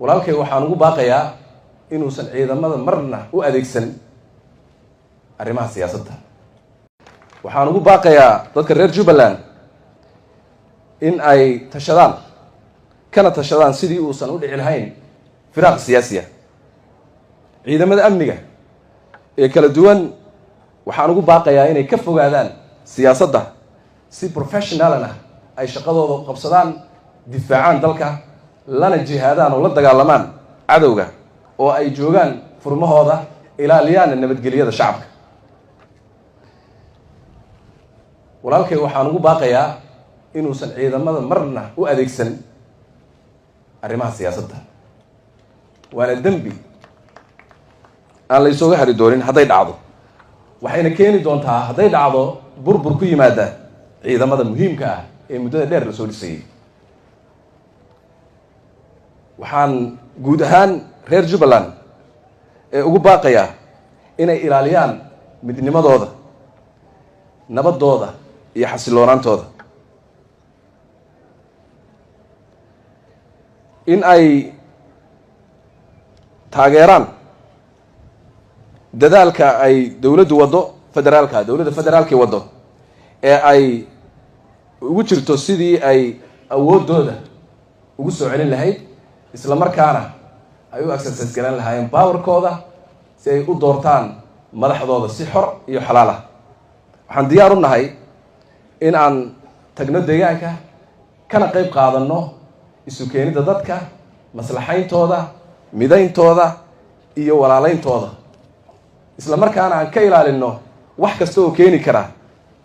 Walaalkay waxaan ugu baaqayaa inuusan ciidamada marna u adeegsan arrimaha siyaasadda. Waxaan ugu baaqayaa dadka reer Jubbaland in ay tashadaan, kana tashadaan sidii uusan u dhici lahayn firaaq siyaasiya. Ciidamada amniga ee kala duwan waxaan ugu baaqayaa inay ka fogaadaan siyaasadda, si professionalna ay shaqadooda u qabsadaan, difaacaan dalka, lana jihaadaan oo la dagaalamaan cadowga, oo ay joogaan furmahooda, ilaaliyaana nabadgelyada shacabka. Walaalkay waxaan ugu baaqayaa inuusan ciidamada marna u adeegsan arrimaha siyaasadda, waana dembi aan la isooga hari doonin hadday dhacdo, waxayna keeni doontaa hadday dhacdo burbur ku yimaada ciidamada muhiimka ah ee muddada dheer la soo dhisayay. Waxaan guud ahaan reer Jubbaland ee ugu baaqayaa inay ilaaliyaan midnimadooda, nabadooda iyo xasiloonaantooda, in ay taageeraan dadaalka ay dowladdu waddo federaalka, dowladda federaalkii waddo ee ay ugu jirto sidii ay awooddooda ugu soo celin lahayd, isla markaana ay u exercise garan lahaayeen powerkooda si ay u doortaan madaxdooda si xor iyo xalaal ah. Waxaan diyaar u nahay in aan tagno deegaanka, kana qayb qaadanno isu keenidda dadka, maslaxayntooda, midayntooda iyo walaalayntooda, isla markaana aan ka ilaalinno wax kasta oo keeni kara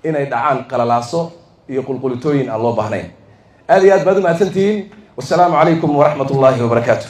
inay dhacaan qalalaaso iyo qulqulitooyin aan loo baahnayn. Aad iyo aad baad u mahadsantihiin. Wasalaamu calaykum waraxmat ullaahi wabarakaatu.